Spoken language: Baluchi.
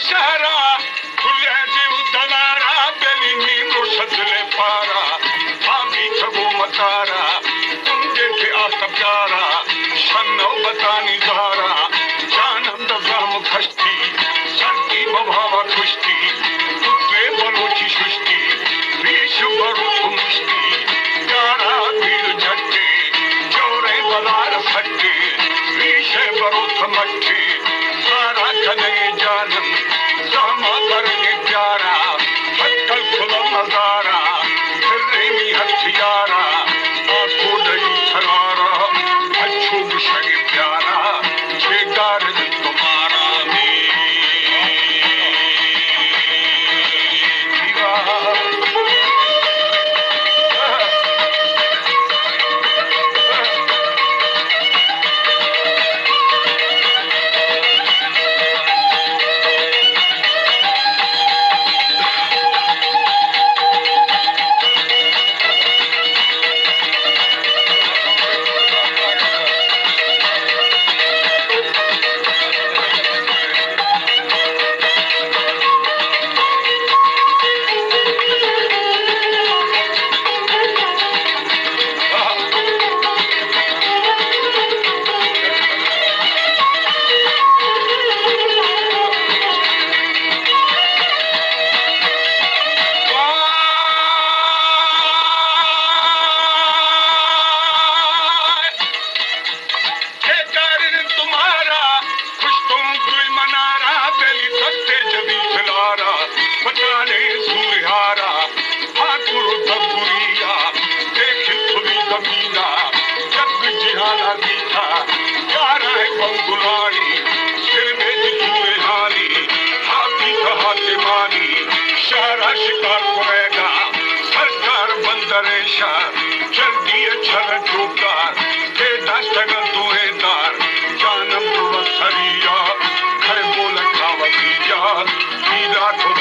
شہرا، کلے دیو دلارا، دلی نیم روش دل پارا، بابی تھگو متارا، تندے کہ آفتاب جارا، شنو بتانی زارا، جانم دزام کشتی، سرکی ببھاوا کشتی، پترے بلوچی ششتی، ریش بروت مشتی، یارا بیر جٹے، جورے بلار سٹے، ریشے بروت مٹے، سارا کنگے جانم، زاما برگے پیارا، ہتل کلم ہزارا، پھرے می ہتھیارا، آکو ڈئی سرارا، اچھو گشگے پیارا، چے دار تمہارا می دیوارا۔ کہ کارن تمہارا، پشتوں کوئی منارا، دلی تختے جبی پھلارا، پٹانے سورہارا، ٹھاکر دبریا، دیکھ کھلی زمینا، جگ جہانا دیتا، یارا ہے بنگلانی، سر میں جسوئے حالی، ہاتھی تہا دیوانی، شہرا شکار کرے گا، سرکار بندر شہر، جلدی اچھر چوکار، کہ داشتگ دوئیں دار، جانم درو سریا، کھے بولکا وسیا، پیدا تو